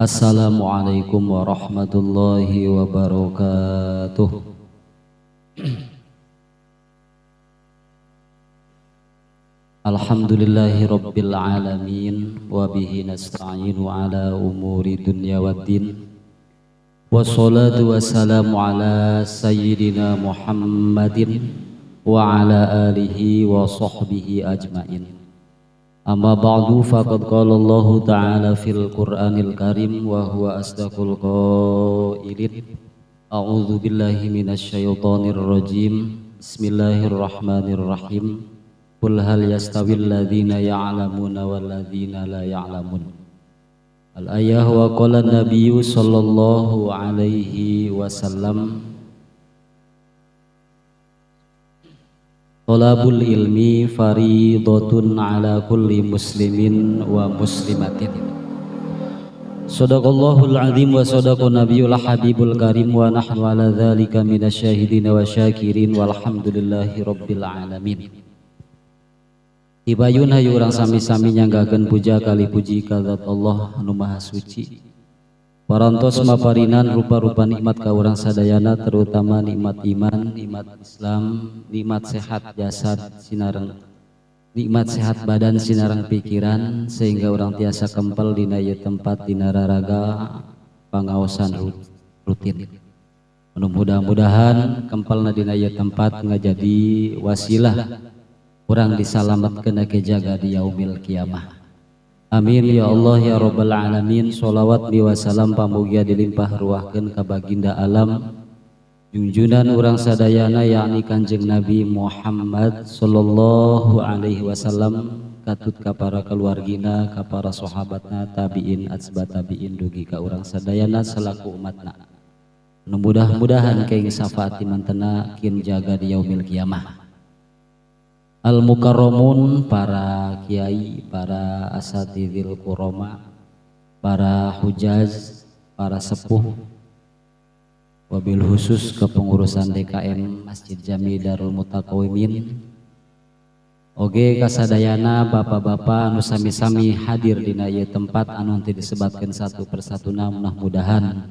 Assalamualaikum warahmatullahi wabarakatuh. Alhamdulillahi rabbil alamin wa bihi nasta'inu ala umuri dunya waddin. Wassalatu wassalamu ala sayyidina Muhammadin wa ala alihi wa sahbihi ajmain. Amma ba'du faqad qala Allahu ta'ala fil Qur'anil Karim wa huwa asdaqul qailin. A'udzu billahi minasyaitonir rajim. Bismillahirrahmanirrahim. Qul hal yastawil ladzina ya'lamuna wal ladzina la ya'lamun. Al-ayah wa qala nabiyyu sallallahu alaihi wasallam talabul ilmi faridatun ala kulli muslimin wa muslimatin. Sadaqallahul azim wa sadaqa nabiyul habibul karim wa nahnu ala dzalika minasyahidin wa syakirin walhamdulillahi rabbil alamin. Ibayun hayu urang sami-sami nyanggakeun puja kali puji ka zat Allah anu maha suci. Parantos maparinan rupa-rupa nikmat ka urang sadayana, terutama nikmat iman, nikmat Islam, nikmat sehat jasad sinareng, nikmat sehat badan sinareng pikiran, sehingga urang tiasa kempel dina ieu tempat dina raraga pangaosan rutin. Mudah-mudahan kempelna dina ieu tempat ngajadi wasilah urang disalamatkeun ke jaga di yaumil kiamah. Amin ya Allah ya rabbal alamin. Sholawat wa salam pamugia dilimpah ruahkeun ka baginda alam junjunan urang sadayana yakni Kanjeng Nabi Muhammad sallallahu alaihi wasallam, katut ka para keluargina, ka para sahabatna, tabiin atsba tabiin dugi ka urang sadayana selaku umatna. Mudah-mudahan kaing syafaat mantena kin jaga di yaumil kiamah. Al-Mukarramun, para kiai, para asatidil kuroma, para hujaz, para sepuh, wabil khusus kepengurusan DKM Masjid Jami Darul Mutaqawimin. Oge kasadayana bapak-bapak anu sami-sami hadir dina ieu tempat anu henteu disebatkeun satu persatuna, mudah-mudahan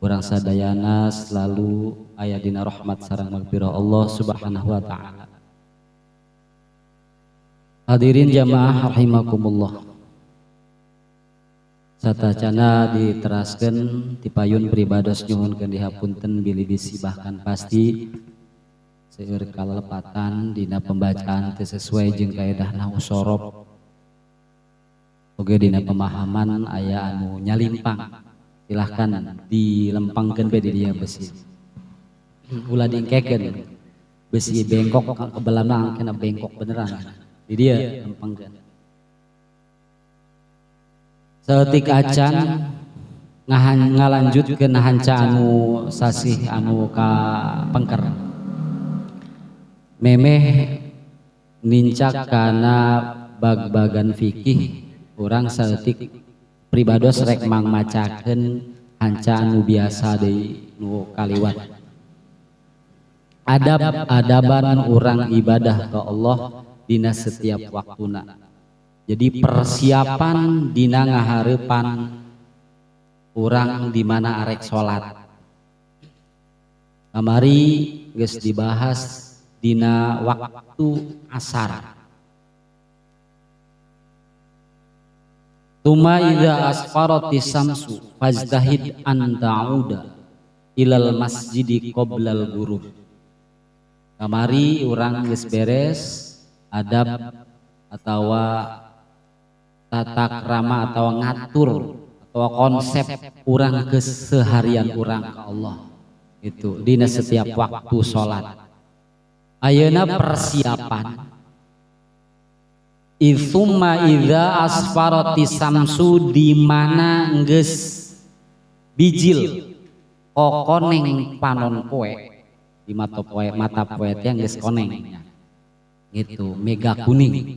urang sadayana selalu aya dina rahmat sareng magfirah Allah Subhanahu wa taala. Hadirin jamaah rahimakumullah. Satacana diteraskeun tipayun pribados nyuhunkeun dihapunten bilih bisi bahkan pasti seueur kalepatan dina pembacaan teu sesuai jeung kaedah nahwu sorof. Oge dina pemahaman aya anu nyalimpang. Silahkan dilempangkeun be di dieu besi. Ulah dingkekeun. Besi bengkok kebelamang kena bengkok beneran. Di dia lempangkeun. Saeutik acan ngalanjutkeun hanca anu sasih anu ka pengker. Memeh nincak kana bag-bagan fikih urang saeutik pribados rek mangmacakeun hanca anu biasa deui nu kaliwat. Adab-adaban urang ibadah ka Allah dina setiap waktuna. Jadi persiapan dina ngahareupan urang di mana arek salat. Kamari geus dibahas dina waktu asar. Tuma idza asfarati samsu fajtahid an ta'uda ilal masjidi qoblal ghurub. Kamari urang geus beres adab atau tata krama atau ngatur atau konsep urang keseharian urang ke Allah itu dina setiap waktu sholat. Ayeuna persiapan itsumma idza asfarati samsu di mana geus bijil kokoneng panon poe di mata poe teh geus koneng gitu mega kuning.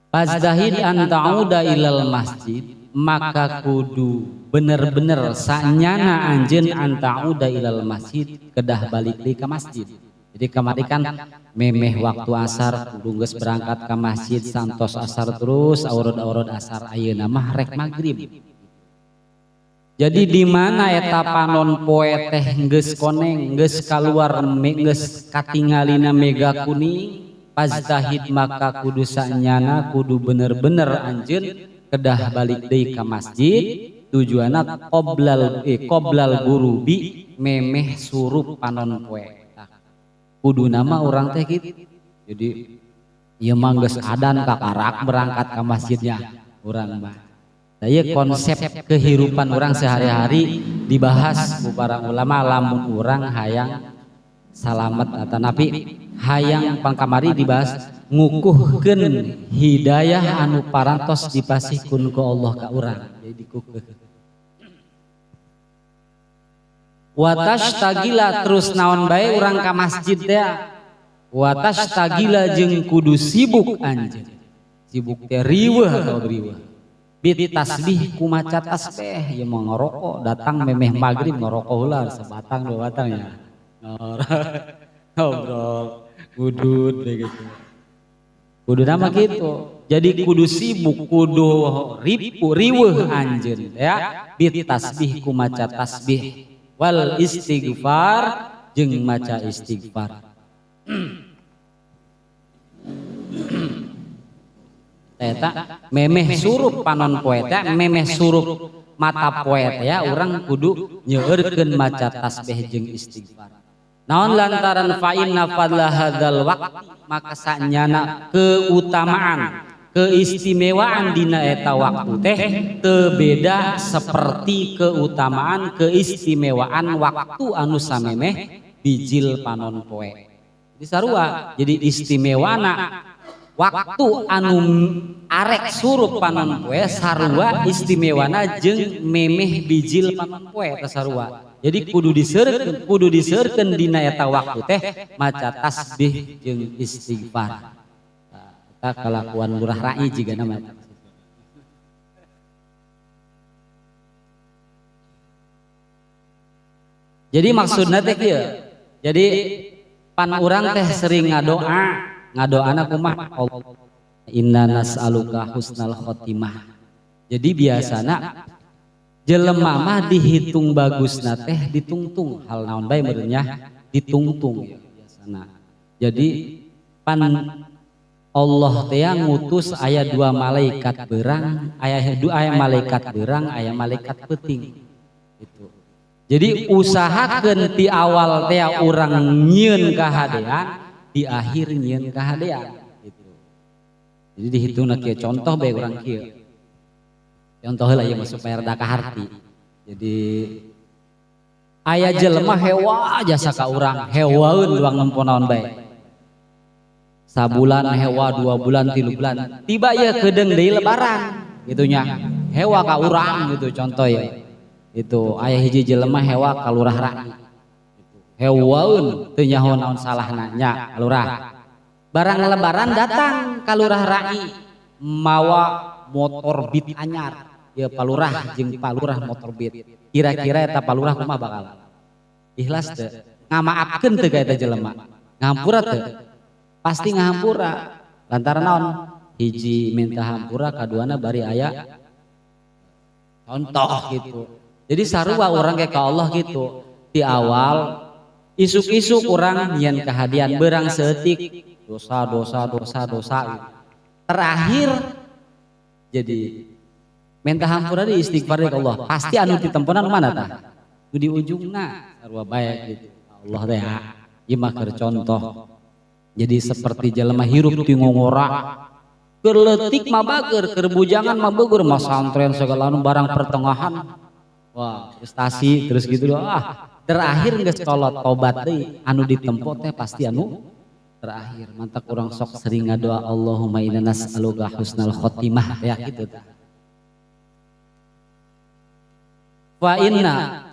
Fazdahid an ta'uda ilal masjid, maka kudu bener-bener sanyana anjeun an ta'uda ilal masjid kedah balik deui ka masjid. Jadi kamari kan memeh waktu asar kudu geus berangkat ka masjid santos asar terus aurod-aurod asar ayeuna mah rek magrib. Jadi di mana eta panon poe teh geus koneng, geus kaluar, geus katingalina mega kuning, pajtahid maka kudu sanyana kudu bener-bener anjeun kedah balik deui ka masjid tujuanna qoblal gurubi memeh surup panon poe. Kudu nama urang teh kitu. Jadi ieu mah geus adan kakarak berangkat ka masjidnya urang mah. Nah, ieu konsep kehidupan orang sehari-hari dibahas ku para ulama lamun urang hayang salamet atanapi hayang pangkamari dibahas ngukuhkeun hidayah anu parantos dipasihkeun ku Allah ka urang. Jadi dikukuh. Watashtagila terus naon bae urang ka masjid teh. Watashtagila jeung kudu sibuk anjeun. Sibuk teh riweuh atau riweuh. Bit tasbih kumaca tasbih ya mau ngerokok datang memeh maghrib ngerokok heula sebatang dua batang ya. Ngobrol ngudut gitu. Kudu nama gitu. Jadi kudu sibuk kudu ripu riweuh anjeun ya. Bit tasbih kumaca tasbih wal istighfar jeung maca istighfar. Eta memeh surup panon poe teh, memeh surup mata poe teh ya urang kudu nyeueurkeun maca tasbih jeung istighfar. Naon lantaran fa inna fadla hadzal waqti maka sanyana keutamaan keistimewaan dina eta waktu teh teu beda seperti keutamaan keistimewaan waktu anu samemeh bijil panon poe. Jadi sarua, jadi istimewana waktu anu arek surup panon poe sarua istimewana jeung memeh bijil panon poe eta sarua. Jadi kudu diseurkeun dina eta waktu teh maca tasbih jeung istighfar. Eta kalakuan lurah rai jiga nama. Jadi maksudna teh kieu. Jadi pan urang teh sering ngadoa, ngadoana kumaha? Allah inna nas'aluka husnal khotimah. Jadi biasana jelema mah dihitung bagusna teh ditungtung, hal naon bae meureunnya ditungtung ya biasana. Jadi pan Allah teh ngutus aya dua malaikat berang, aya dua aya malaikat berang, aya malaikat peuting. Itu. Jadi usahakeun ti awal teh urang nyieun kahadean, di akhir nyieun kahadean gitu. Jadi dihitungna kieu contoh bae urang kieu. Contoh heula ieu mah supaya rada kaharti. Jadi aya jelema hewa jasa ka urang, hewaeun doang nempo naon bae. Sabulan hewa, 2 bulan, 3 bulan, tiba ya kedeung deui lebaran gitunya. Hewa ka urang gitu contoh ya. Itu aya hiji jelema hewa ka lurah rai. Hewaeun teu nyaho naon salahna nya lurah. Barang lebaran datang ka lurah rai mawa motor Beat anyar. Ya palurah jeung palurah motor Beat. Kira-kira eta palurah kumaha bakal? Ikhlas teu? Ngamaafkeun teu ka eta jelema? Ngahampura teu? Pasti ngahampura. Lantaran naon? Hiji minta hampura, kaduana bari aya contoh gitu. Jadi sarua urang ke ka Allah gitu. Di awal isuk-isuk urang nyieun kahadian berang seeutik dosa dosa dosa dosa. Terakhir jadi minta hampura di istighfar ke Allah. Pasti anu ditemponan mana tah? Nu di ujungna sarua bae gitu. Allah teh ieu mah keur contoh. Jadi seperti jelema hirup ti ngongora, keur leutik mah bager, keur bujangan mah beugur, mah santren segala anu barang pertengahan. Wah, prestasi terus gitu ah. Terakhir geus kolot tobat deui, anu ditempo teh pasti anu terakhir. Mantak urang sok sering ngadoa Allahumma inna nas'aluka husnal khotimah ya gitu tah. Fa inna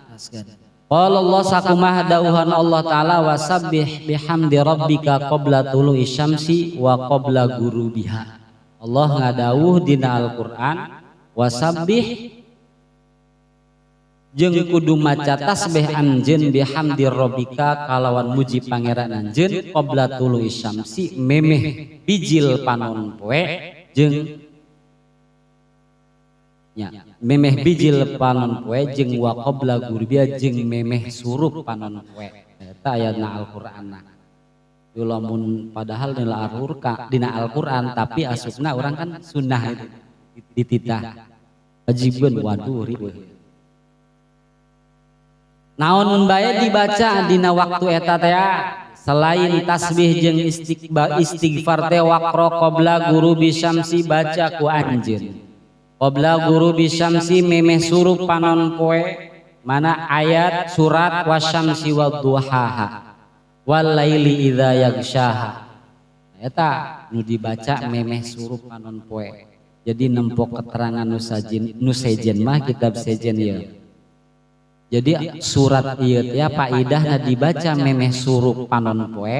qala Allah sakumah dauhan Allah taala wasabbih bihamdi rabbika qabla tulu'i syamsi wa qabla ghurubiha. Allah ngadawuh dina Al-Qur'an wasabbih jeung kudu maca tasbih anjeun bihamdi rabbika kalawan muji pangeran anjeun qabla tulu'i syamsi memeh bijil panon poe jeung Nya, memeh bijil panon poe jeung wa qabla ghurubiha jeung memeh surup panon poe. Eta ayatna Al-Qur'anna. Lamun padahal dina Al-Qur'an, dina Al-Qur'an tapi asupna orang kan sunnah itu dititah. Wajibkeun waduh riweuh. Naon bae dibaca dina waktu eta teh selain tasbih jeung istighfar teh waqra qabla ghurubi syamsi baca ku anjeun. Qabla ghurubi syamsi memeh surup panon poe mana ayat surat wasyamsi wadduhaha wal laili idza yaghshaha. Eta nu dibaca memeh surup panon poe. Jadi nempok keterangan nu sajin nu sejen mah kitab sejen ieu. Jadi surat ieu teh paidahna dibaca memeh surup panon poe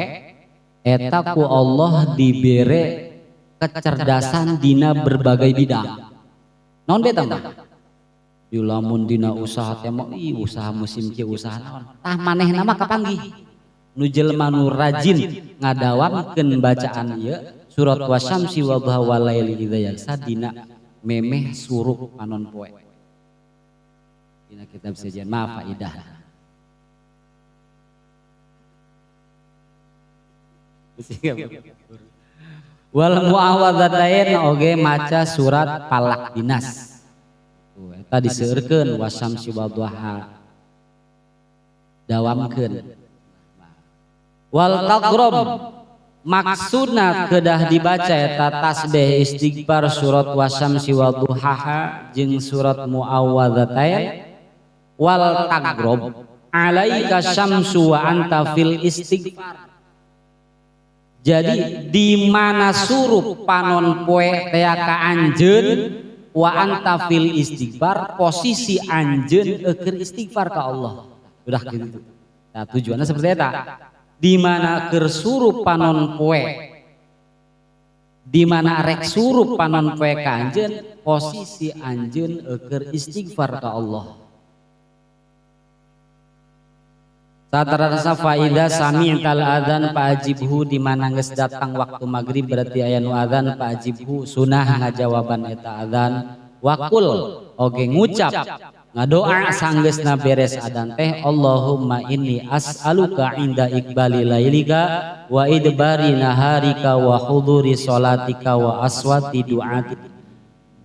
eta ku Allah dibere kecerdasan dina berbagai bidang. Naon beta mah? Di lamun dina usaha teh mah usaha musim kieu usaha naon. Tah manehna mah kapanggih. Nu jelema nu rajin ngadawamkeun bacaan ieu surat wasyamsi wadduha wal laili idza yaghsha dina memeh surup panon poe. Dina kitab sejen mah faidah. Wal muawwadatain oge maca surat Falaq Dinas. Eta diseueurkeun wasyamsi wadduha dawamkeun. Wal taqrab maksudna kedah dibaca eta tasbih istighfar surat wasyamsi wadduhaha jeung surat muawwadatain. Wal taqrab alaika syamsu wa anta fil istighfar. Jadi di mana surup panon poe tea ka anjeun wa anta fil istighfar, posisi anjeun eukeun istighfar ka Allah. Udah gitu. Nah, tujuannya seperti eta. Di mana keur surup panon poe, di mana rek surup panon poe ka anjeun, posisi anjeun eukeun istighfar ka Allah. Satarasa faida sami'tal adzan fa'ajibhu, di mana geus datang waktu maghrib berarti aya nu adzan fa'ajibhu sunah ngajawaban eta adzan waqul oge ngucap ngadoa sanggeusna beres adzan teh Allahumma inni as'aluka inda iqbali lailika wa idbari naharika wa huduri sholatika wa aswati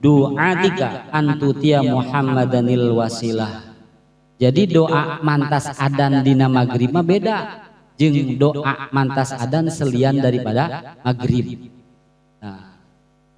du'atika antutia Muhammadanil wasilah. Jadi doa mantas adan dina maghrib mah beda jeung doa mantas adan selian daripada maghrib. Nah,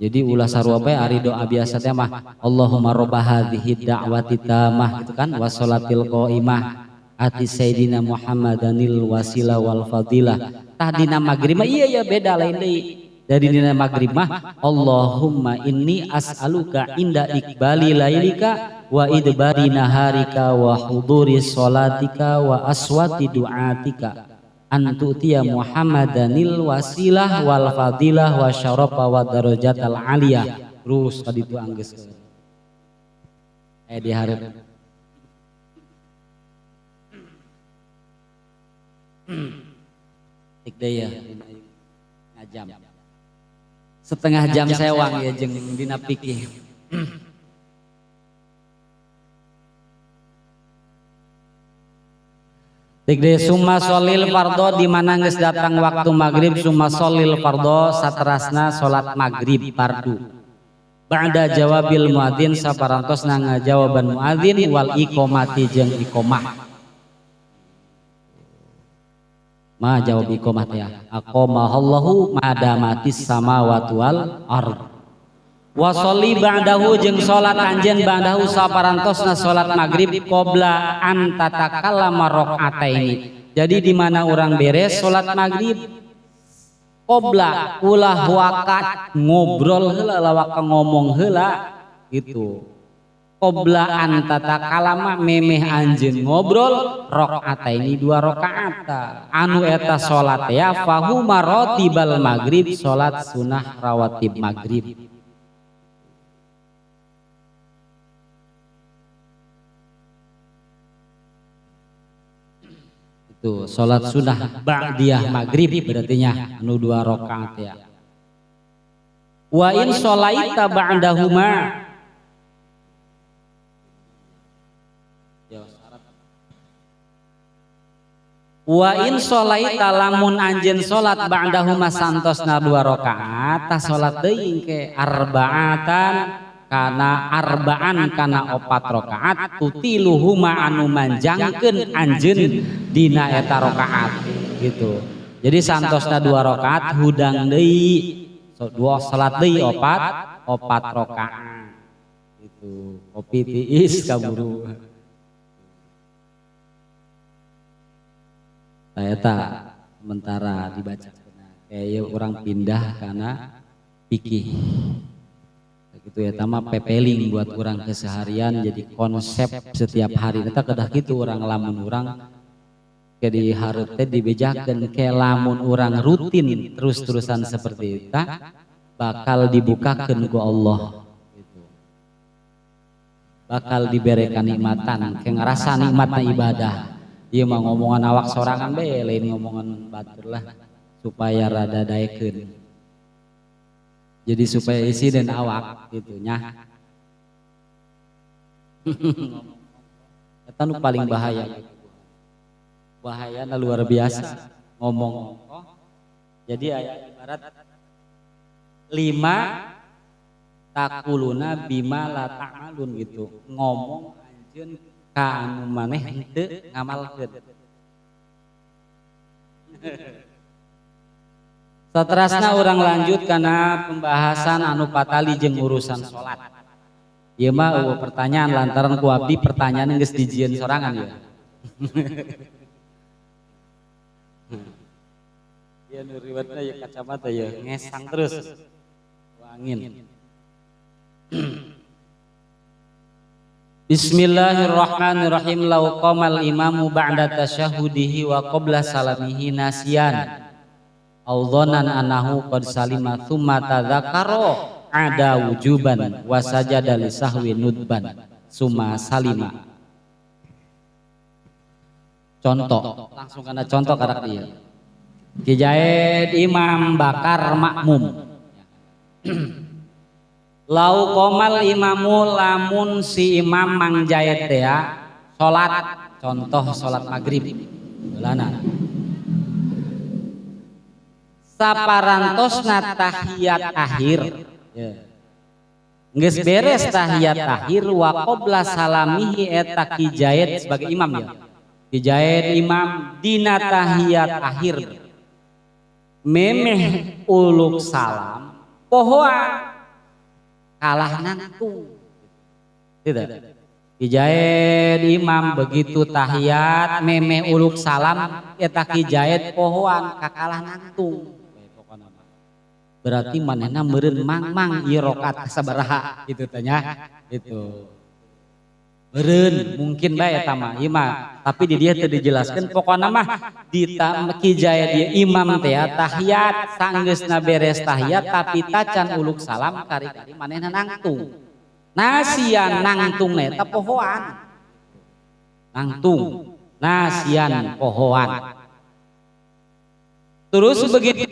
jadi ulah sarua bae ari doa biasa teh mah Allahumma rabb hadhihi da'wati tamah gitu kan wassalatil qaimah ati sayyidina Muhammadanil wasilah wal fadilah. Tah dina maghrib mah iya ya beda lain deui. Dari dina maghrib mah Allahumma inni as'aluka inda iqbali lailika wa idbari naharika wa huduri sholatika wa aswati du'atika antu'tiya Muhammadanil wasilah wal fadilah wa syarafa wa darajatal aliyah. Terus tadi itu anggeus diharap tik deui ya ngajam setengah jam sewang ya jeung dina pikir. Tikde summa sholil fardho, di mana geus datang waktu maghrib summa sholil fardho saterasna salat maghrib fardu. Ba'da jawabil muadzin saparantosna ngajawaban muadzin wal iqamati jeung iqamah. Ma jawab iqamah teh aqamahallahu madamatis samawati wal ard. Wa sholli ba'dahu jeung salat anjeun ba'dahu saparantosna salat maghrib qabla an tatakallama rakaataini. Jadi di mana orang beres salat maghrib qabla ulah wakat ngobrol heula lawak ngomong heula gitu. Qabla an tatakalama memeh anjeun ngobrol rakaataini dua rakaat. Anu eta salat ya fahuma ratibal maghrib salat sunah rawatib maghrib. Itu salat sunah ba'diyah maghrib berartinya anu dua rakaat ya. Wa in sholaita ba'dahuma Ya, syarat. Wa in sholaita lamun anjeun salat ba'dahuma santosna 2 rakaat tah salat deui ke arba'atan kana arba'an kana 4 rakaat tutiluhuma anu manjangkeun anjeun dina eta rakaat gitu. Jadi santosna 2 rakaat hudang deui so, 2 salat deui 4 rakaat gitu. Kopi tiis kaburu. Nah, eta sementara dibaca kayak orang pindah karena fikih gitu ya, tama pepeling buat orang keseharian jadi konsep setiap hari eta kedah kitu orang lamun orang jadi hareup teh dibejakeun ke lamun orang rutin terus-terusan seperti eta bakal dibukakeun ku Allah gitu. Bakal dibere kanikmatan ke ngarasa nikmatna ibadah. Ieu mah ngomongan awak sorangan bae lain ngomongan batur lah supaya rada daekeun. Jadi supaya isi dan awak gitu nya. Eta nu paling bahaya. Bahayana luar biasa ngomong. Jadi aya ibarat 5 takuluna bima la ta'malun gitu. Ngomong anjeun ka anu maneh henteu ngamalkeun. Saterasna urang lanjut kana pembahasan anu patali jeung urusan salat. Ieu mah eueuh pertanyaan lantaran ku abdi pertanyaan geus dijieun sorangan ieu. Ieu nu riwetna ieu kacamata ieu ngesang terus. Angin. Bismillahirrahmanirrahim. Lau qamal imamu ba'da tasyahudihi wa qabla salamihi nasiyan aw dhannan annahu qad salima thumma tadzakkara ada wujuban wa sajada li sahwi nudban summa salima. Contoh, langsung kana contoh karak dia. Ki Jaid imam bakar makmum. Lau qomal imamu lamun si imam Mang Jaid teh salat, contoh salat maghrib. Lana. Saparantosna tahiyat akhir. Geus beres tahiyat akhir wa qabla salamihi eta Ki Jaid sebagai imam ya. Ki Jaid imam dina tahiyat akhir. Memeh uluk salam pohoan kalah nangtung. Tidak. Ki Jaid imam begitu tahiyat memeh uluk salam eta Ki Jaid pohoan kakalah nangtung. Berarti manehna meureun mang-mang ieu rakaat sabaraha gitu teh nya. Gitu. Meureun mungkin bae eta mah ieu mah, tapi di dieu teu dijelaskeun pokona mah di Ki Jaid ieu imam teh tahiyat sanggeusna beres tahiyat tapi tacan uluk salam kari-kari manehna nangtung. Nasian nangtung eta pohoan. Nangtung nasian pohoan. Terus begitu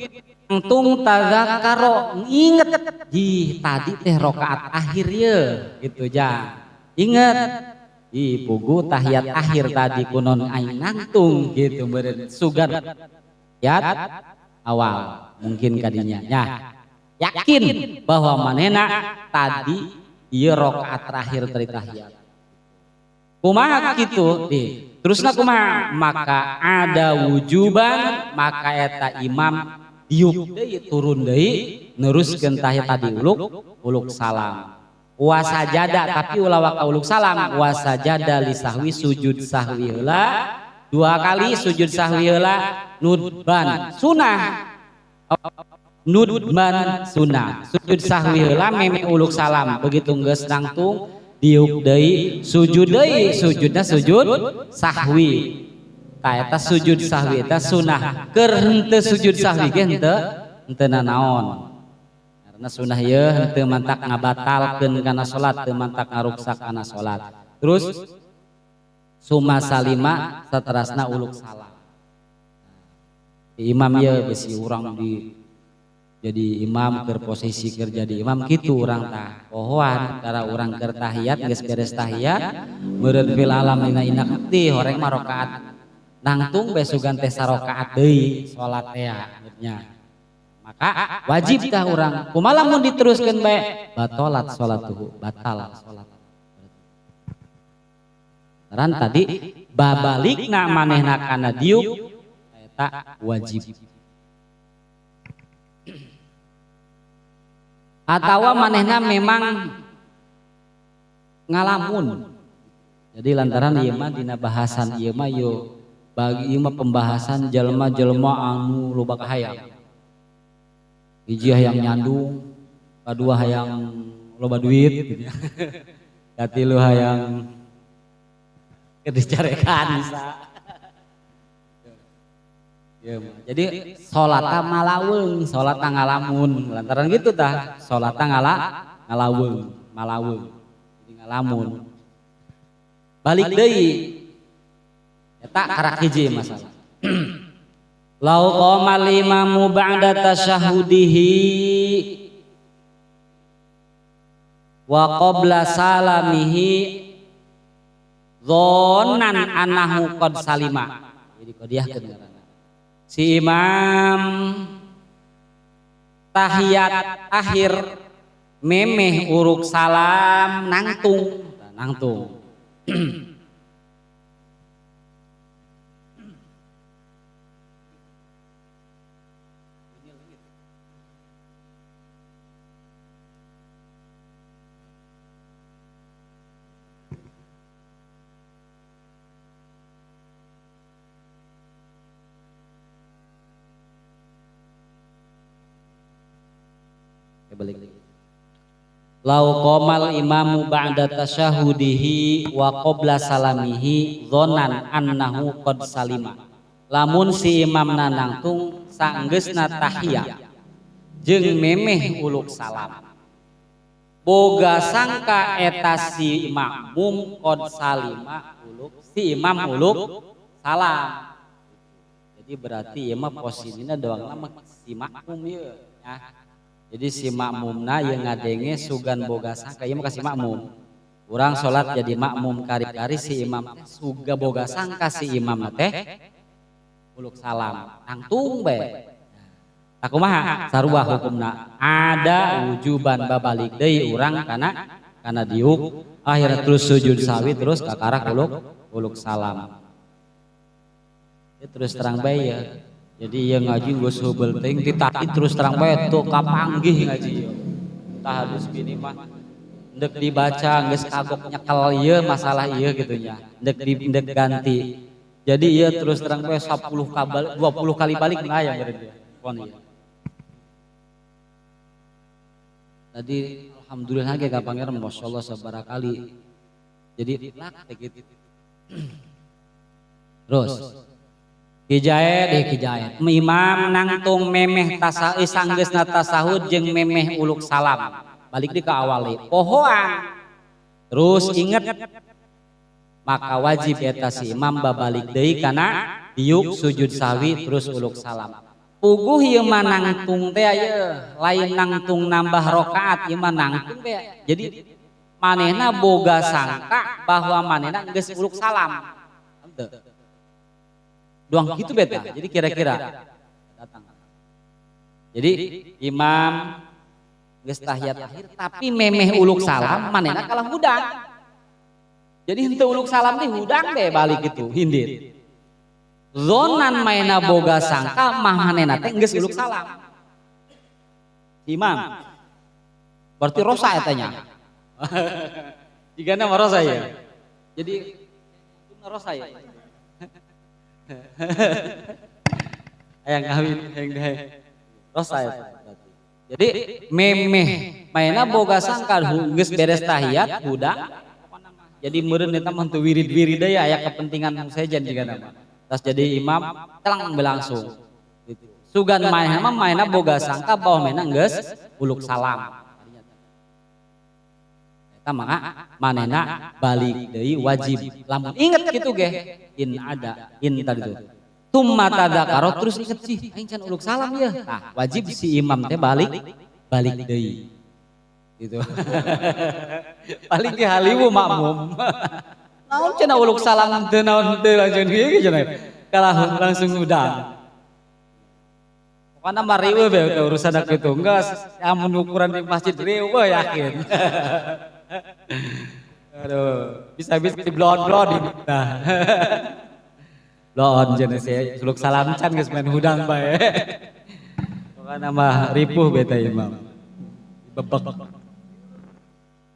nangtung tadzakaro inget di tadi teh rakaat akhir ye gitu ja. Inget di pugu tahiyat akhir tadi kunon aing nangtung gitu meureun sugan ya awal mungkin kadinya ya. Yakin bahwa manehna tadi ieu rakaat terakhir dari tahiyat. Kumaha kitu di terusna kumaha maka ada wujuban maka eta imam diuk deui turun deui neruskeun tahiyat tadi uluk salam. Wasajada tapi ulah waka uluk salam wasajada li sahwi sujud sahwi heula 2 kali sujud sahwi heula nudban sunah nudban sunah sujud sahwi heula meme uluk salam begitu geus nangtung diuk deui sujud deui sujudna sujud sahwi. Tah eta sujud sahwi eta sunah keur henteu sujud sahwi ge henteu nanaon. Karena sunah ieu henteu mantak ngabatalkeun kana salat, teu mantak ngaruksak kana salat. Terus summa salima saterasna uluk salam. Di imam ieu bisi urang di Jadi imam keur posisi keur jadi imam kitu urang tah pohoan cara urang keur tahiyat geus beres tahiyat meureun fil alam dina inak teh horeng mah rakaat nangtung bae sugan teh sarakaat deui salat teh nya. Maka wajib tah urang kumaha lamun diteruskeun bae batalat salatuhu batal salat. Ran tadi babalikna manehna kana diuk eta wajib. Atawa manehna memang ngalamun. Jadi lantaran ieu mah dina bahasan ieu mah yo bagi ieu mah pembahasan jelema-jelema anu loba kahayang. Hiji hayang nyandung, kadua hayang loba duit gitu ya. Katilu hayang dicarekan bisa. Ya, jadi salata malaweung, salata ngalamun, lantaran gitu tah, salata ngalaweung, malaweung. Jadi ngalamun. Balik deui. Eta karak hiji masalah. Lau qamal imamu ba'da tasyahudihi wa qabla salamihi dzonan annahu qad salima. Jadi kodiahkeun ngaranna. Si imam tahiyat akhir memeh uruk salam nangtung nangtung. Balik. Lau qomal imamu ba'da tasyahudihi wa qabla salamihi dzonan annahu qad salima. Lamun si imam nangtung sanggeusna tahiyat jeung memeh uluk salam. Boga sangka eta si makmum qad salima uluk si imam uluk salam. Jadi berarti ieu mah posisina doang mah si makmum ieu ya. Jadi si makmumna yang ngadenge sugan boga sangka ieu mah ka si makmum. Urang salat jadi makmum kari-kari si imam teh suga boga sangka si imam teh uluk salam nangtung bae. Tah kumaha sarua hukumna ada wujuban babalik deui urang kana diuk akhirnya terus sujud sawi terus kakarak uluk salam. Ya, terus terang bae ya. Jadi yang ngaji geus heubeul teuing ditaki terus terang bae teu kapanggih ngaji ieu. Tah halus bini mah ndek dibaca geus kagok nyekel ieu masalah ieu kitu nya. Ndek ganti. Jadi ieu terus terang bae 10 kabal 20 kali balik nah yang berarti. Pon ieu. Tadi alhamdulillah ge kapanggir masyaallah sabaraha kali. Jadi lak teh kitu. Terus Kijaet, kijaet. Imam nangtung memeh tasahud sanggeusna tasahud jeung memeh uluk salam. Balik di ke awal pohoan. Terus inget maka wajib eta si imam babalik deui kana diuk sujud sahwi terus uluk salam. Puguh ieu mah nangtung teh ieu, lain nangtung nambah rakaat ieu mah nangtung teh. Jadi manehna boga sangka bahwa manehna geus uluk salam. Henteu. Doang gitu beta. Jadi kira-kira datang. Jadi imam geus tahiyat akhir tapi memeh uluk salam manehna kalah hudang. Jadi henteu uluk salam teh hudang deh balik gitu hindit. Zonan maena boga sangka mah manehna teh geus uluk salam. Imam berarti rosa eta nya. Jigana mah rosa ya. Jadi rosa ya. Hayang kawin hayang deh rosa ya. Jadi memeh maena boga sangka geus beres tahiyat hudang. Jadi meureun eta mah teu wirid-wirid deui aya kepentingan sejen jigana mah. Tas jadi imam telang berlangsung gitu. Sugan maena mah maena boga sangka bahwa maena geus uluk salam. Eta maka manehna balik deui wajib. Lamun inget kitu ge in ada in tadi tuh. Tumma tadzakaro terus inget sih aing can uluk salam ya. Nah, wajib si imam teh balik balik deui. Gitu. Paling di haliwu makmum. Naon cenah uluk salam teu naon teu langsung kieu cenah. Kalah langsung udah. Pokoknya mah riweuh be urusan kitu. Enggak amun ukuran di masjid riweuh yakin. Aduh, bisa-bisa di blon-blon di nah. Blon cenah sih suluk salam can geus main hudang bae. Pokoknya mah ripuh beta imam. Bebek.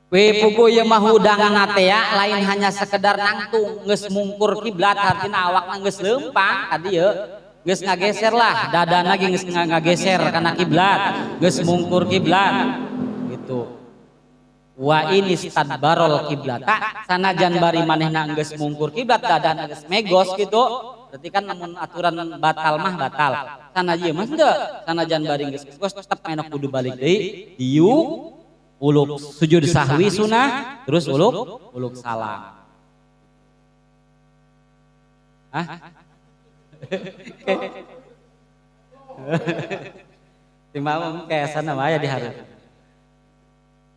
We pugu ieu mah hudangna teh lain hanya sekedar nangtung geus mungkur kiblat artina awakna geus leumpang tadi ye geus ngageser lah dadana ge geus ngageser kana kiblat geus mungkur kiblat gitu. Wa inistadbarol kiblata sanajan bari manehna geus mungkur kiblat dadana geus megos gitu berarti kan namun aturan batal mah batal sanajan mah henteu sanajan bari geus megos tetep manehna kudu balik deui diuk uluk sujud sahwi sunah terus uluk uluk salam. Hah? Si makmum kayak sana mah ya diharap.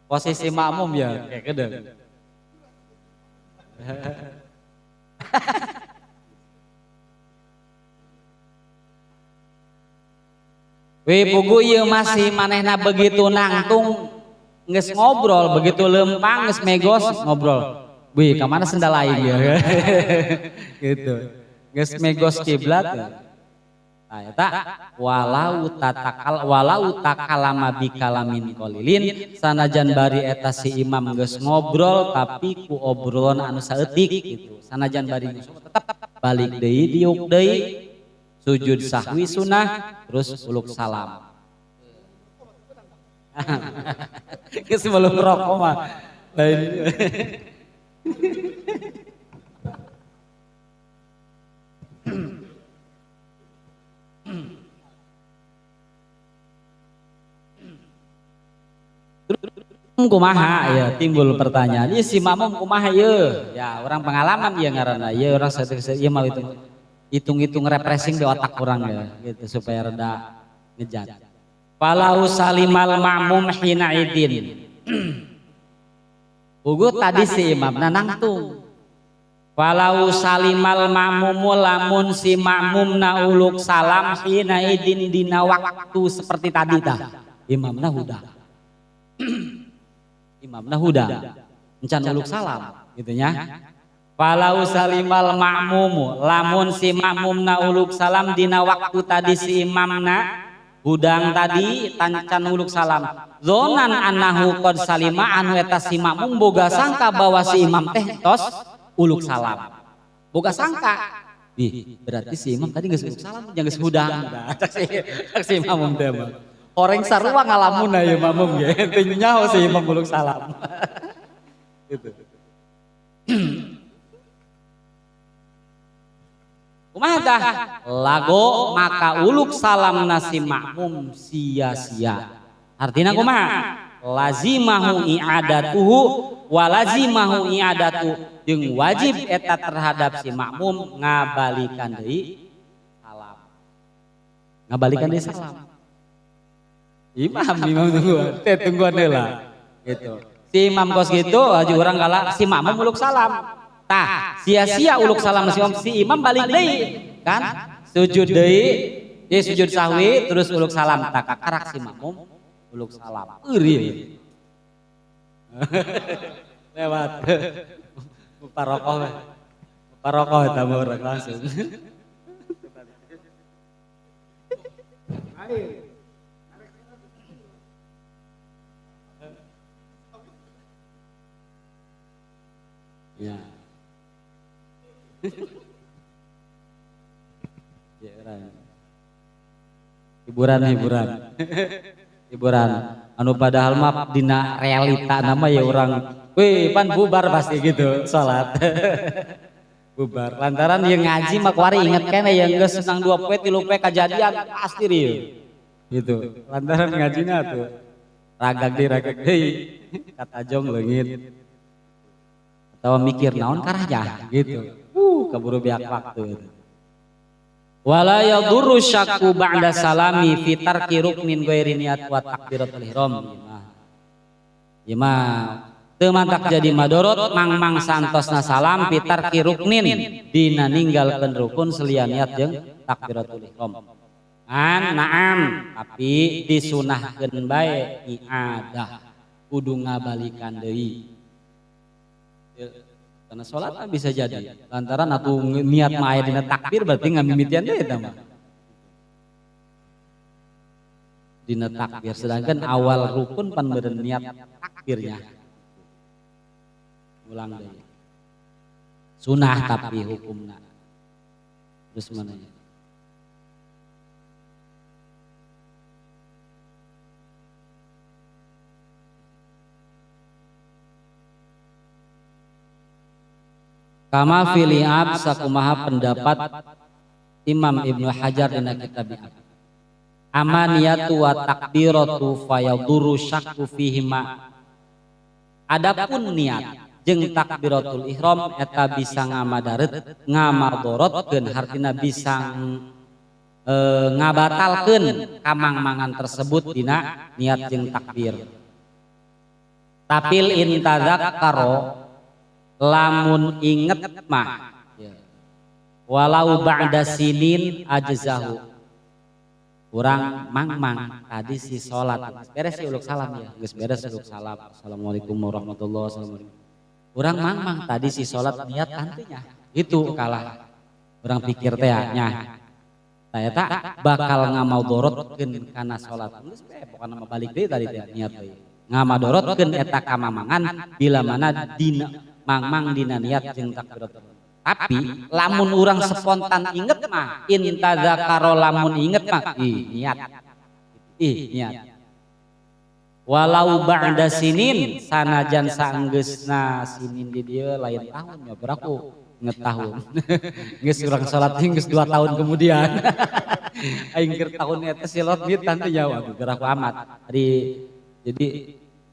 Posisi makmum ya kayak gede. Wih pugu ieu masih manehna begitu nangtung geus ngobrol begitu lempang geus megos ngobrol. Wih, ka mana sendal aing ya. Gitu. Geus megos kiblat. Nah, eta walau tatakal walau takalama bikalamin qalilin sanajan bari eta si imam geus ngobrol tapi ku obrolan anu saeutik gitu. Sanajan bari tetep balik deui diuk deui sujud sahwi sunah terus uluk salam. Geus belum rokok mah lain. Kumaha ya timbul pertanyaan ieu si makmum kumaha ieu ya orang pengalaman ieu ngaranna ieu orang ieu mah hitung-hitung refreshing di otak orang ya gitu supaya reda ngejat. Falau salimal ma'mum hina idin. Pugu tadi si imamna nangtung. Falau salimal ma'mumu lamun si ma'mumna uluk salam hina idin dina waktu seperti tadi tah. Imamna hudah. Imamna hudah. Encan uluk salam gitu nya. Falau salimal ma'mumu lamun si ma'mumna uluk salam dina waktu tadi si imamna hudang tadi tancan uluk salam zonan annahu qad salima anu eta si makmum boga sangka bahwa si imam teh tos uluk salam boga sangka ih berarti si imam tadi geus uluk salam jeung geus hudang cak si imam teh mah horeng sarua ngalamun ieu makmum ge teu nyaho si imam uluk salam gitu. Kumaha tah? Lago maka uluk salam nasi makmum sia-sia. Artinya kumaha? Lazimahu i'adatuhu wa lazimahu i'adatu jeung wajib eta terhadap si makmum ngabalikan deui salam. Ngabalikan deui salam. Imam imam tungguan, teh tungguan heula. Gitu. Si imam kos gitu aju urang kalah si makmum uluk salam. Tah, sia-sia uluk salam si imam, si imam balik deui kan? Sujud deui, sujud sahwi terus uluk salam tak kakarak si makmum uluk salam. Eureun. Lewat. Parokoh. Parokoh eta mah urang langsung. Ya. Ya, hiburan hiburan hiburan anu padahal mah dina realita nama ya orang wih pan bubar pasti gitu salat bubar lantaran yang ngaji mah kuari inget kene yang geus senang 2 poe 3 poe kajadian pasti rieu gitu lantaran ngajina tuh ragag deui kata jong leungit atau mikir naon karahnya gitu. Keburu biak waktu itu. Wala yadurru syakku ba'da salami fi tarki ruknin ghairi niat wa takbiratul ihram. Ieu mah teu mantak jadi madorot mangmang santosna salam fi tarki ruknin dina ninggalkeun rukun selian niat jeung takbiratul ihram. An naam tapi disunahkeun bae iadah kudu ngabalikan deui. Karena salat bisa jadi lantaran atuh niat mah aya dina takbir berarti ngamimitian deui eta mah. Dina takbir sedangkan awal rukun pan beureun niat takbirnya. Ulang deui. Sunah tapi hukumna. Terus mana ya? Kama fili'ab sakumaha pendapat Imam Ibnu Hajar dina kitab I'ab. Amaniyatu wa takbiratu fayaduru syakku fihima. Adapun niat jeung takbiratul ihram eta bisa ngamadaret ngamadorotkeun hartina bisa ngabatalkeun kamangmangan tersebut dina niat jeung takbir. Tapil intadzakkaro lamun inget mah walau ba'da sinin ajzahu urang mangmang tadi si salat beres si uluk salam ya geus beres uluk salam assalamualaikum warahmatullahi wabarakatuh urang mangmang tadi si salat niat nantinya itu kalah urang pikir teh nya eta bakal ngamadorotkeun kana salat geus bae pokona mah balik deui tadi teh niat deui ngamadorotkeun eta kamamangan bila mana dina mangmang dina niat jeung takbiratul. Tapi lamun urang spontan inget mah intadzakaro lamun inget mah ih niat. Ih niat. Walau ba'da sinin sanajan saenggeusna sinin di dieu lain tahun ya beraku inget tahun. Geus urang salat geus 2 tahun kemudian. Aing keur tahun eta silot niat tante jawab geraku amat. Jadi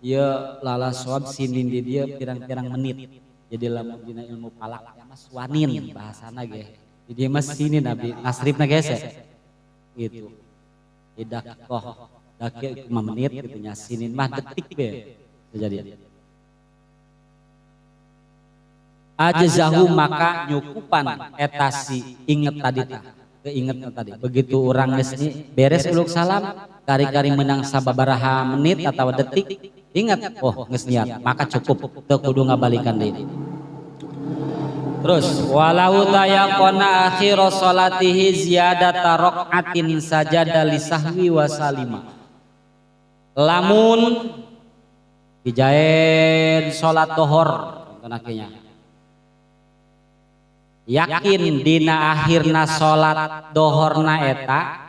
ieu lala soab sinin di dieu pirang-pirang menit. Jadi lamun dina ilmu falak ya mas wanin bahasana ge. Di dieu mah sinin abdi nasrifna ge gitu. Tidak koh dakik 5 menit gitu nya sinin mah detik be. Terjadi. Ajzahu maka nyukupan eta si inget tadi tah. Keinget tadi. Begitu urang geus beres uluk salam kari-kari menang sababaraha menit atau detik ingat oh geus niat maka cukup teu kudu ngabalikan deui. Terus walau tayaqona akhir salatihi ziyadata raq'atin sajada li sahwi wa salima. Lamun dijaen salat dohor contohna yakin dina akhirna salat dohorna eta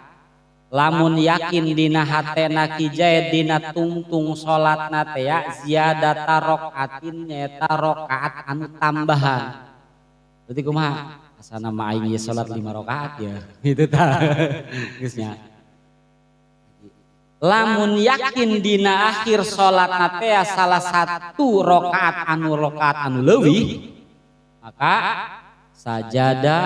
lamun yakin dina hatena kijae dina tungtung salatna teh ziyadata raq'atin nyaeta rakaat anu tambahan. Berarti kumaha? Asana mah aing ieu salat 5 rakaat ya. Gitu tah. Geus nya. Lamun yakin dina akhir salatna teh salah satu rakaat anu leuwih maka sajada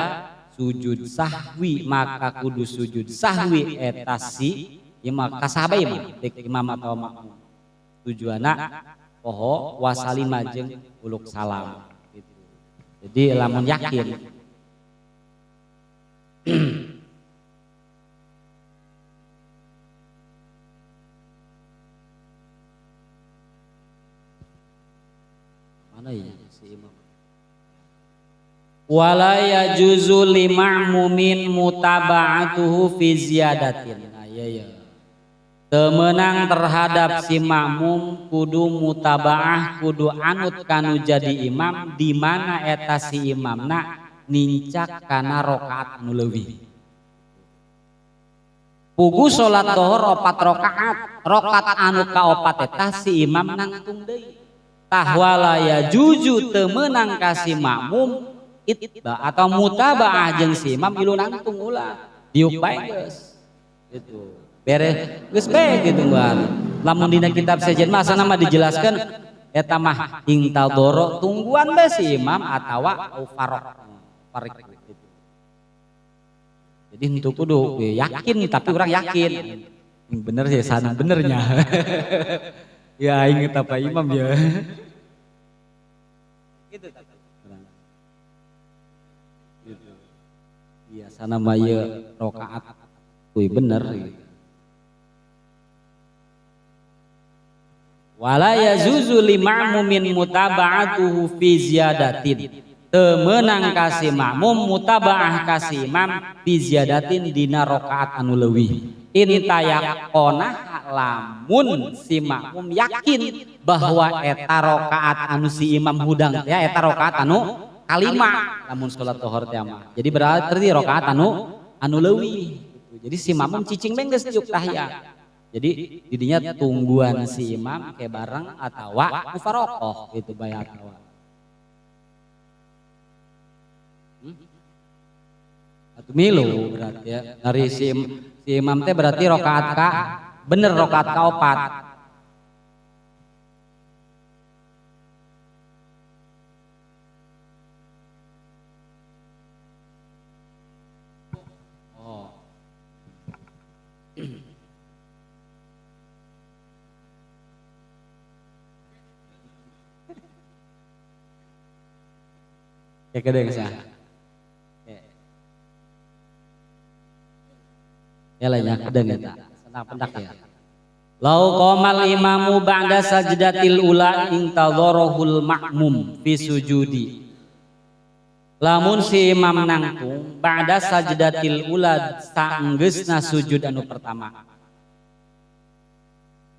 sujud sahwi maka kudu sujud sahwi eta si imam kasahabe imam dek imam atau makmum tujuanna poho wasalima jeung uluk salam gitu. Jadi lamun yakin mana ya si imam wala yajuzu lima'mumin mutaba'atuhu fi ziyadatin. Nah, iya ya. Temenang terhadap si makmum kudu mutaba'ah kudu anut kanu jadi imam di mana eta si imamna nincak kana rakaat nu leuwih. Pugu salat dohor 4 rakaat, rakaat anu kaopat eta si imam nangtung deui. Tah wala yajuzu temenang ka si makmum itba atau mutabaah jeung si imam ilu nangtung ulah diuk bae geus gitu beres geus bae gitu ngguan lamun dina kitab sejen mah asana mah dijelaskeun eta mah intadoro tungguan bae si imam atawa au farq farik gitu. Jadi henteu kudu yakin tapi urang yakin. Bener sih sana benernya. Ya aing apa imam ya. Gitu. Gitu. Biasana mah ieu rakaat kuy bener gitu. Wala yazuzu li ma'mumin mutaba'atuhu fi ziyadatin. Teu meunang ka si makmum mutaba'ah ka si imam fi ziyadatin dina rakaat anu leuwih. Intayaqona lamun si makmum yakin bahwa eta rakaat anu si imam hudang teh eta rakaat anu kalima lamun salat zuhur teh mah. Jadi berarti rakaat anu leuwih. Jadi si makmum cicing bae geus diuk tahiyat. Jadi didinya tungguan si imam ke bareng atawa mufaroqoh gitu bae atawa. Atuh milu berarti ya. Dari si imam teh berarti rakaat ka bener rakaat ka opat. Oh. Ya gede geus ya. Ya lainnya kedeng eta. Senang pendak ya. Lau qomal imamu ba'da sajdatil ula intadharahul ma'mum fi sujudi. Lamun si imam nangtung ba'da sajdatil ula saenggeusna sujud anu pertama.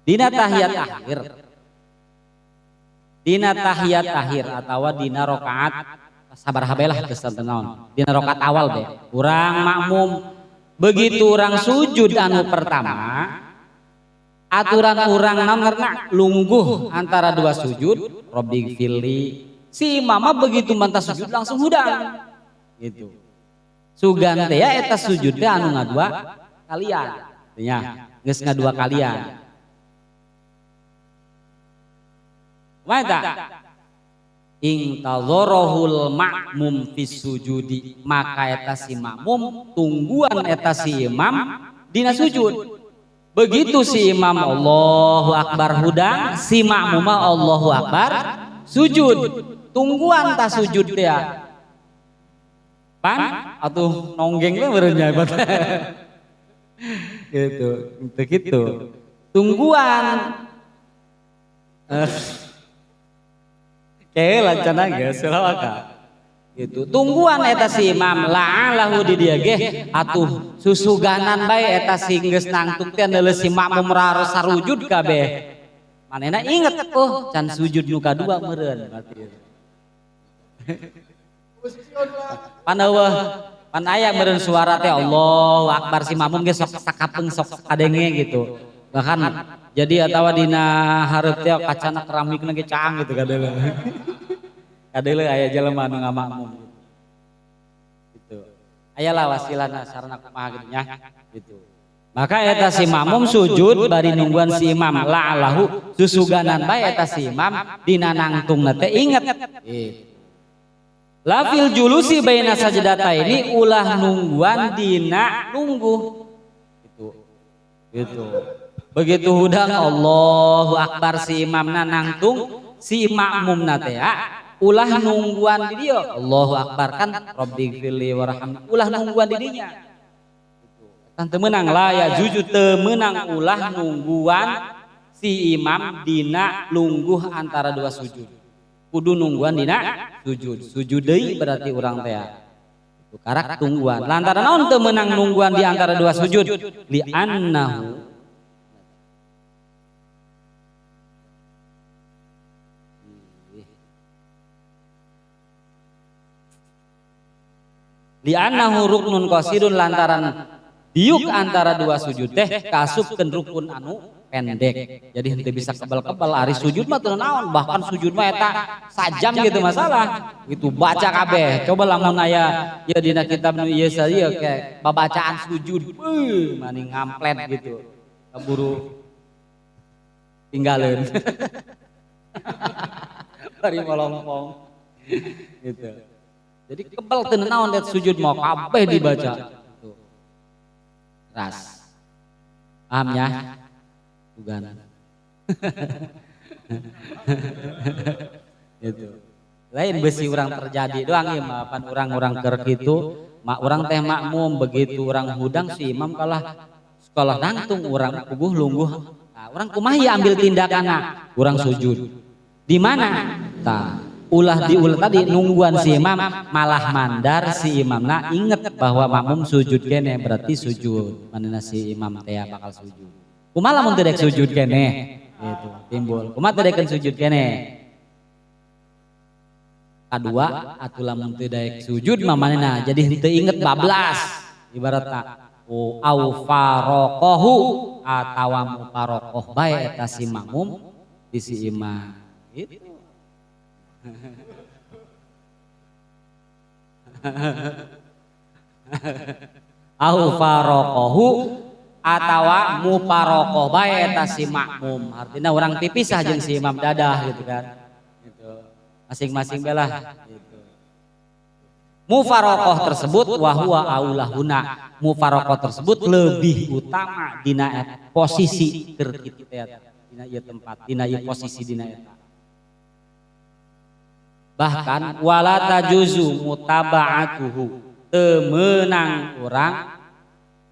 Dina tahiyat akhir. Dina tahiyat akhir atawa dina rakaat sabar habelah geus naon. Dina rakaat awal be. Urang makmum begitu orang sujud anu pertama, aturan orang naon lungguh antara dua sujud, robbi gfirli. Si mama begitu mantas sujud langsung hudang. Gitu. Sugan teh ya eta sujud teh anu ngadua kalian. Nya, geus ngadua kalian. Kumaha intadharahul ma'mum fis sujudi, maka eta si makmum tungguan eta si imam dina sujud. Begitu si imam Allahu akbar hudang, si makmum Allahu akbar sujud. Tungguan ta sujud dia. Pan atuh nonggeng we meureun nya hebat. Gitu, gitu. Tungguan. Kayak lancana geus selawaka. Gitu. Tungguan eta si imam la'alahu di dieu ge atuh susuganan bae eta si geus nangtung teh neuleuh si makmum raros sarujud kabeh. Manehna inget oh can sujud nu kadua meureun berarti. Pan eueuh pan aya meureun suara teh Allahu akbar si makmum ge sok sakapeung sok kadenge gitu. Bahkan jadi atawa dina hareup teh kacana keramikna ge caang gitu kadeuleu. Kadeuleu aya jelema anu ngamakmum gitu. Aya lah wasilana sarana kumaha gitu nya gitu. Maka eta si makmum sujud bari nungguan si imam la'alahu susuganan bae eta si imam dina nangtungna teh inget. Gitu. La fil julusi baina sajdataini ulah nungguan dina nunggu. Gitu. Gitu. Begitu hudang Allahu akbar si imamna nangtung si makmumna teh ulah nungguan di dieu Allahu akbar kan rabbighfirli warhamni ulah nungguan di dinya. Kan teu meunang la ya jujur teu meunang ulah nungguan si imam dina lungguh antara dua sujud. Kudu nungguan dina sujud. Sujud deui berarti urang teh. Karak tungguan. Lantaran naon teu meunang nungguan di antara dua sujud? Li annahu li'annahu ruknun qasidun lantaran diuk antara dua sujud teh kasupkeun rukun anu pendek. Jadi henteu bisa kebal-kebal ari sujud mah teu naon, bahkan sujud mah eta sajam gitu masalah. Gitu baca kabeh. Coba lamun aya ieu dina kitab nu ieu saeu kayak babacaan sujud, beuh mani ngamplet gitu. Keburu tinggalin. Bari molongpong. Gitu. Jadi kebal teu naon det sujud mau kabeh dibaca. Ras. Paham ya? Bukan. Gitu. Lain besi orang terjadi doang ya, maafan orang-orang keur kitu, mak orang teh makmum begitu orang hudang si imam kalah sekolah nangtung orang puguh lungguh. Nah, orang kumaha ya ambil tindakanna? Urang sujud. Di mana? Tah, ulah diulah tadi nungguan si imam malah mandar si imamna inget bahwa makmum sujud kene berarti sujud. Manehna si imam teh bakal sujud. Kumaha lamun teu dek sujud kene? Gitu, timbul. Kumaha teu dekeun sujud kene? Kadua atuh lamun teu daek sujud mah manehna jadi henteu inget bablas ibaratna au faraqahu atawa mufaraqah bae eta si makmum di si imam gitu. Au faraqahu atawa mufaraqah bae eta si makmum artinya urang tipisah jeung si imam dadah gitu kan. Masing-masing belah gitu. Mufarokoh tersebut wahwa aulahuna, mufarokoh tersebut lebih utama dina posisi keur kitu teh dina ieu tempat dina ieu posisi dina eta. Bahkan wala tajuzu mutaba'atuhu teu meunang urang,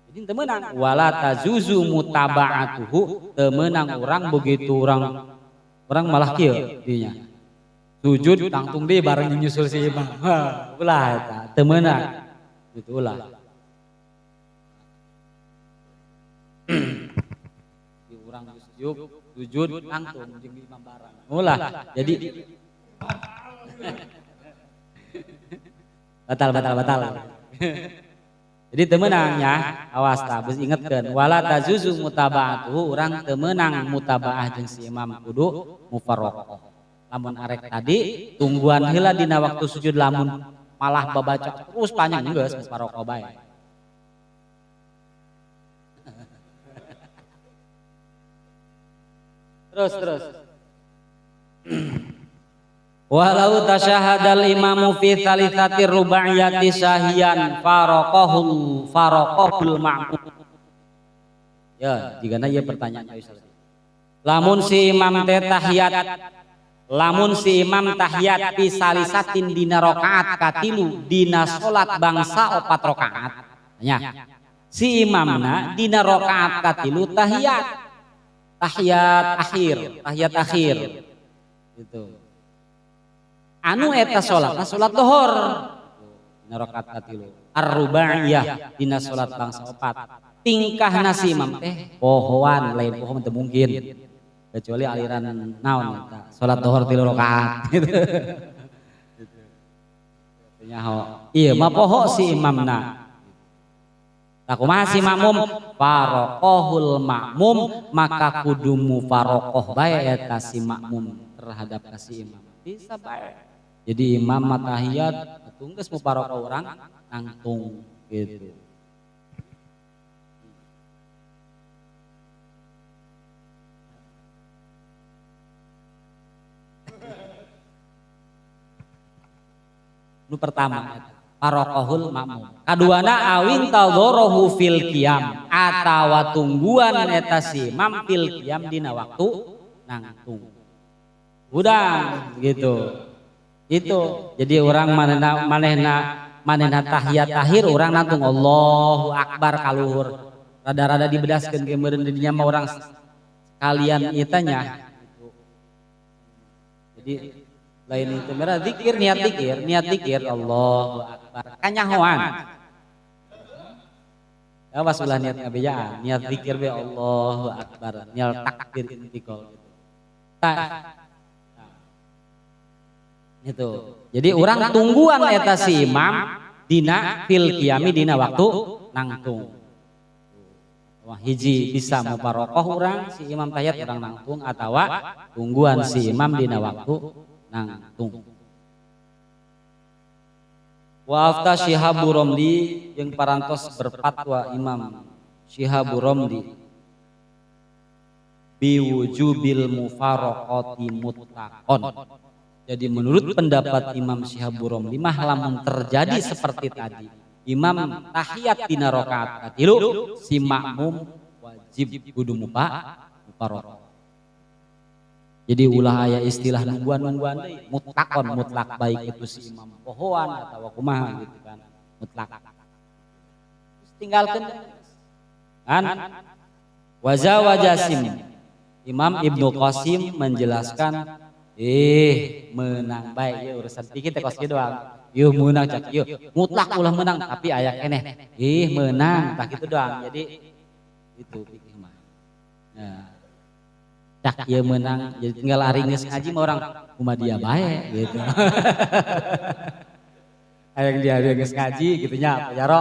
jadi teu meunang wala tajuzu mutaba'atuhu teu meunang urang begitu urang malah kieu dinya sujud tangtung di bareng nyusul si imam. Ulah eta teu meunang. Gitu ulah. Di urang sujud, sujud tangtung jeung imam bareng. Ulah. Jadi batal. Jadi teu meunang nya, awas tah geus ingetkeun wala tazuzu mutaba'atuhu urang teu meunang mutabaah jeung si imam kudu mufarraqah. Lamun arek tadi tungguan heula dina waktu sujud lamun malah babaca terus panjang geus mufaraqah bae. Terus. Walau tasyahadal imamu fi tsalitsati rubaiyati sahiyan faraqahul ma'mum. Ya, jigana ieu pertanyaan Aisyah. Lamun si imam teh tahiyat, lamun si imam tahiyat fi salisatin dina rakaat katilu dina salat bangsa 4 rakaat. Nya. Si imamna dina rakaat katilu tahiyat. Tahiyat akhir. Gitu. Anu eta salatna salat zuhur. Dina rakaat katilu. Ar-rubaiyah dina salat bangsa 4. Tingkahna si imam teh pohoan lain poho teu mungkin. Kecuali aliran naon eta salat zuhur 3 rakaat gitu. Nyaho. Ieu mah poho si imamna. Tah kumaha si makmum? Faraqahul makmum maka kudu mufaraqah bae eta si makmum terhadap ka si imam. Bisa bae. Jadi imam tahiyat atuh geus mufaraqah urang nangtung gitu. Nu pertama faraqahul makmum. Kaduana awin tadharahu fil qiyam atawa tungguan eta si imam fil qiyam dina waktu nangtung. Udah gitu. Itu. Jadi orang manehna tahiyat akhir orang nangtung Allahu akbar kaluhur. Rada-rada dibedaskeun ke meureun di dinya mah urang kalian itanya. Jadi lain itu merah zikir niat zikir Allahu akbar kanyahoan. Awas ulah niat ngabejaan, niat zikir be Allahu akbar, niat takbir intikal gitu. Itu. Jadi orang tungguan eta si imam dina fil qiyami dina waktu nangtung. Wah hiji bisa mufaroqah urang si imam tahiyat urang nangtung atawa tungguan si imam dina waktu nangtung. Wa afta Syihabu Romli jeung parantos berfatwa Imam Syihabu Romli biwujubil mufaraqati mutlaqon. Jadi menurut pendapat Imam Syihabu Romli mah lamun terjadi seperti tadi, Imam tahiyat dina rakaat katilu si makmum wajib kudu muparokoh. Jadi ulah aya istilah nungguan-nungguan deui, mutlakon mutlak baik itu si imam pohoan atau kumaha gitu kan, mutlak. Terus tinggalkeun kan. Waza wajasim Imam Ibnu Qasim menjelaskan menang baik ya urusan pikir teh kos kieu doang. Ieu meunang cak ieu mutlak ulah menang tapi aya keneh menang tah kitu doang. Jadi itu pikir mah. Nah, cak ieu meunang jadi tinggal ari geus ngaji mah orang kumaha dia bae gitu. Aya dia geus ngaji kitu nya Pak Jaro.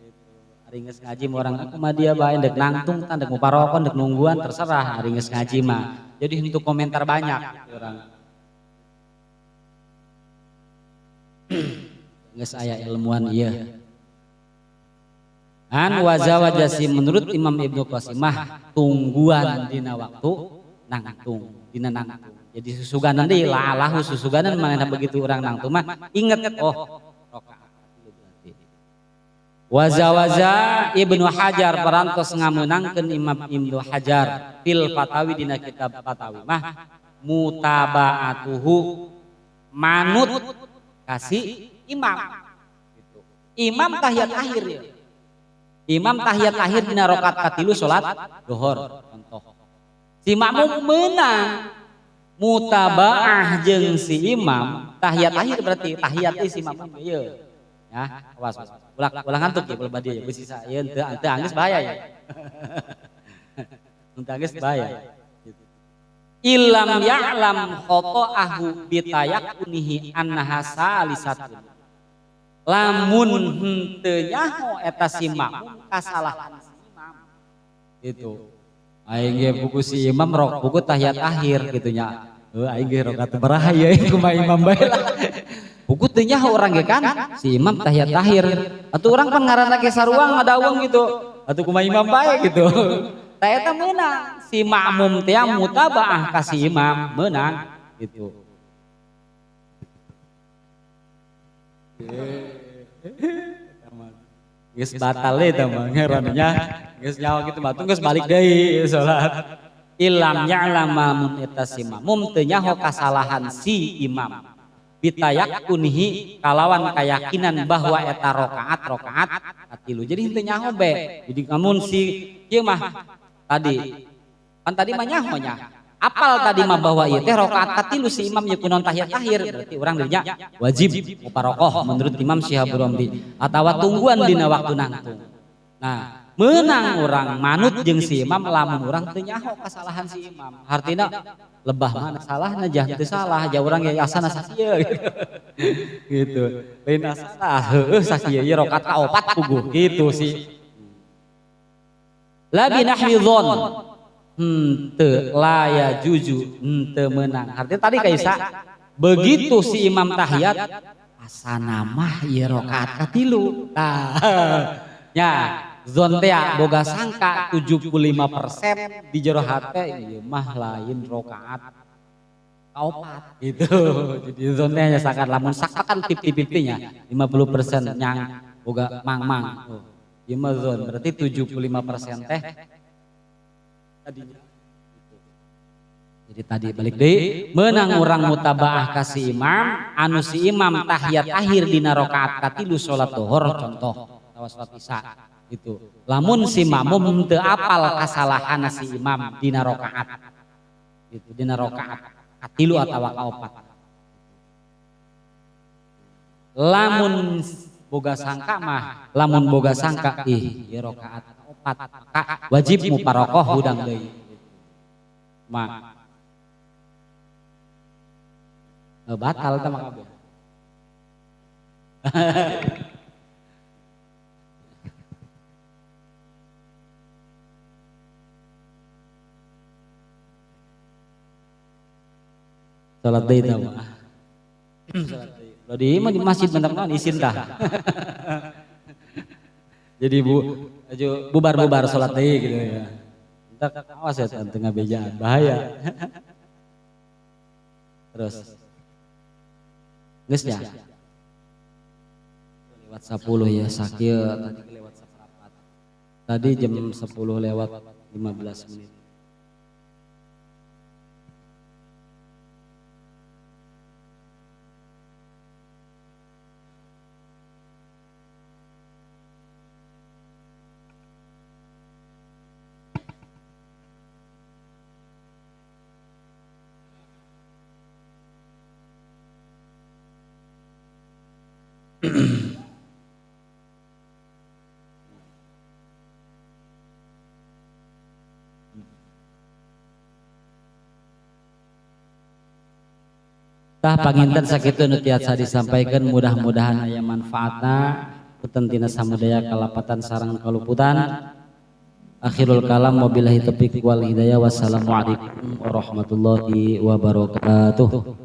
Gitu. Ari geus ngaji mah orang kumaha dia bae dek nangtung tah dek muparokon dek nungguan terserah ari geus ngaji mah. Jadi untuk komentar banyak orang. Geus aya ilmuwan ieu. An waza wajasim menurut Imam Ibnu Qasimah tungguan dina waktu nangtung, dina nangtung. Jadi susuganan deui la'alahu susuganan manehna begitu urang nangtung mah inget oh rakaat berarti. Waza-waza Ibnu Hajar parantos ngameunangkeun Imam Ibnu Hajar fil Fatawi dina kitab Fatawi mah mutabaatuhu manut kasih imam gitu. Imam tahiyat akhir ya. Imam tahiyat akhir dina rakaat katilu salat zuhur contoh. Si makmum meunang mutabaah jeung si imam tahiyat akhir berarti tahiyat si makmum ieu. Ya, awas. Ulah ngantuk ya ulah badi ya bisi ieu teu anggeus bahaya ya. Teu anggeus bahaya. Ilam ya'lam khata'ahu bitayaqunihi annaha salisatun. Lamun henteu nyaho eta si makmum kasalahan si imam. Gitu. Aing ge buku si imam rok buku tahiyat akhir gitu nya. Heuh aing ge rakaat baraha ieu kumaha imam bae lah. Buku teu nyaho urang ge kan si imam tahiyat akhir. Atuh urang pan ngaranna ge saruang ngadaweng gitu. Atuh kumaha imam bae gitu. Tah eta meunang si makmum teh mutabaah ka si imam meunang gitu. Geus batal eta mah ngaranna geus nyawa kitu mah geus balik deui salat. Ilam ya'lama mun eta si makmum teu nyaho kasalahan si imam. Bitayaqunihi kalawan kayakinan bahwa eta rakaat katilu. Jadi henteu nyaho be. Jadi amun si ieu mah tadi kan tadi mah nyaho nya. Apal tadi mah bahwa ieu teh rakaat katilu si imam ieu kunaon tahiyat akhir berarti urang dirinya wajib muparokoh menurut Imam Syihabur Ramli atawa tungguan dina waktu nangtung. Nah, meunang urang manut jeung si imam lamun urang teu nyaho kasalahan si imam. Hartina lebah mana salahna jah teu salah ja urang ge asana sakieu gitu. Lain asana heueuh sakieu ieu rakaat kaopat puguh gitu si. La binahwi dzon henteu la ya juju henteu meunang. Artinya tadi kaisa begitu si imam tahiyat asana mah ieu rakaat katilu. Tah nya zon teh boga sangka 75% di jero hate ieu mah lain rakaat kaopat gitu. Jadi zon teh nya sangka lamun sangka kan 50-50 nya 50% nyang boga mang-mang. Oh, ieu mah zon berarti 75% teh tadinya. Jadi tadi balik deui meunang urang mutabaah ka si imam anu si imam tahiyat akhir dina rakaat katilu salat zuhur contoh atawa salat isya gitu. Lamun si makmum teu apal kasalahan si imam dina rakaat gitu dina rakaat katilu atawa kaopat. Lamun boga sangka mah lamun boga sangka ih ieu rakaat kaopat maka wajib muparokoh hudang deui. Mah batal teh mah kabeh. Salat deui tah mah. Salat deui. Di mah di masjid bentar naon isin tah. Jadi bu bubar-bubar salat deui gitu ya. Entar awas ya tengah bejaan bahaya. Terus geus ya. Lewat 10 ya, sakieu tadi lewat seperempat. Tadi jam 10 lewat 15 menit. Tah panginten sakitu nu tiasa disampaikan, mudah-mudahan aya manfaatna. Punten tina samudaya kalapatan sareng kaluputan. Akhirul kalam, wabillahi taufiq wal hidayah, wassalamualaikum warahmatullahi wabarakatuh.